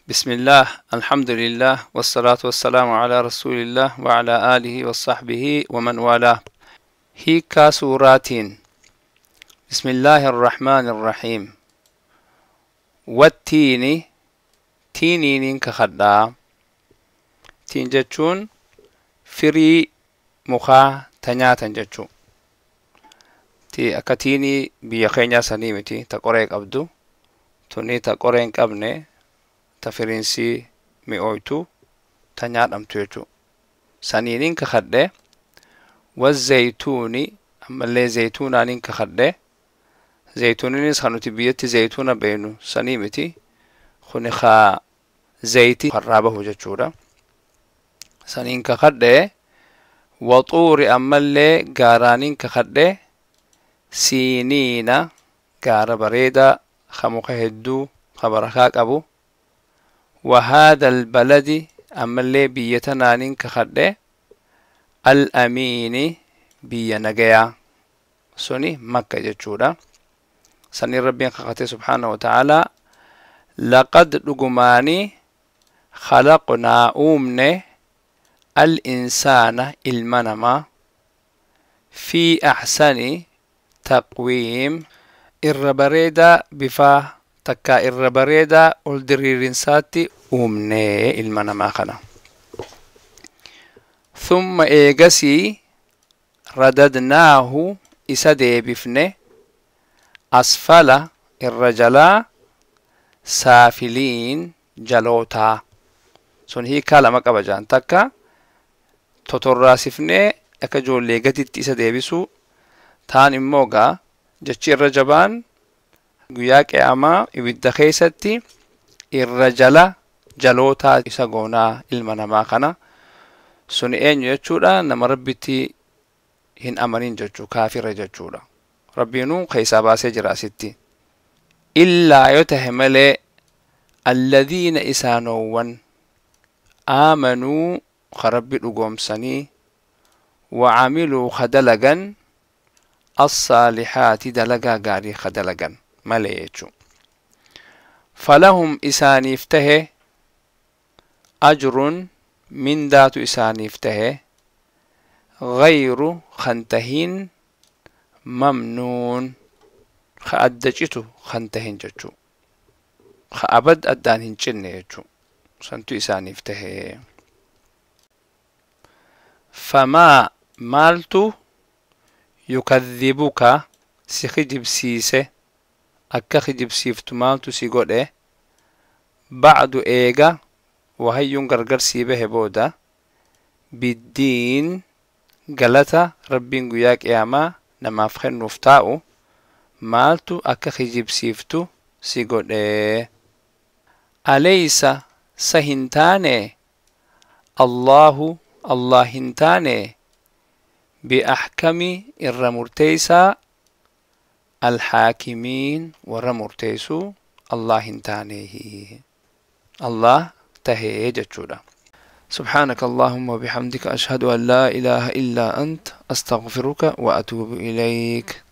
بسم الله، الحمد لله، والصلاة والسلام على رسول الله وعلى آله وصحبه ومن والاه. Hiikkaa suuraatiin: بسم الله الرحمن الرحيم. والتين، tiiniiniin kakadhaa. Tiin jechuun firii mukaa ta nyaatan jechuu. Ti akka tiinii biyya keenyaa sanii miti ta qoree qabdu. Tuni ta qoree hin qabne, ta firiinsii mi'ooytu, ta nyaadhamtu jechuu. Saniiniin kakadhe. والزيتون، ammallee zaytuunaaniin kakadhe. Zaytuuninis kan nuti biyyatti zaytuuna beeynu sanii miti. Kuni kaa zayti karraa bahu jechuudha. Saniin kakadhe. والطور، ammallee gaaraaniin kakadhe. سينين، gaara bareedaa ka muka hedduu ka barakaa qabu. وهذا البلد، ammallee biyya tanaaniin kakadhe. الأمين، biyya nagayaa, suni Makka jechuudha. Saniin Rabbiin kakate سبحانه وتعالى. لقد، dhugumaanii، خلقنا، uumne، الإنسان، ilma namaa، في أحسن تقويم، irra bareedaa bifaa takkaa irra bareedaa ol diriirinsaatti uumnee ilma namaa kana. ثم، eegasii، رددناه، isa deebifne، أسفل، irra jalaa، سافلين، jalootaa. Sun hiikaa lama qaba jaan. Takka totorraasifnee akka ijoollee gaditti isa deebisuu taan. Immoo gaa jechi irra jabaan guyyaa qiyaamaa ibidda keessatti irra jala jalootaa isa goonaa ilma namaa kana. Sun eenyu jechuudha? Nama Rabbitti hin amanin jechuu, kaafira jechuudha. Rabbiinuu keessaa baasee jira asitti. إلا، yoo tahe malee، الذين، isaanoowwan، آمنوا، ka Rabbi dhugoomsanii، وعملوا، ka dalagan، الصالحات، dalagaa gaarii ka dalagan malee jechuu. فلهم، isaaniif tahe، أجر، mindaatu isaaniif tahe، غير، kan tahin، ممنون، ka adda citu kan tahin jechuu, ka abad addaan hin cinne jechuu. Santu isaaniif tahe. فما، maaltu، يكذبك، si kijibsiise? Akka kijibsiiftu maaltu si godhe? بعد، eega wahayyuun gargar sii bahe booda، بالدين، galata Rabbiin guyyaa qiyaamaa namaaf kennuuf taa'u maaltu akka kijibsiiftu si godhe? أليس، sa hin taane، الله، Allah hin taane، بأحكم، irra murteeysaa، الحاكمين، warra murteeysuu Allah hin taaneehi? Allah tahee jechuudha. سبحانك اللهم وبحمدك، أشهد أن لا إله إلا أنت، أستغفرك وأتوب إليك.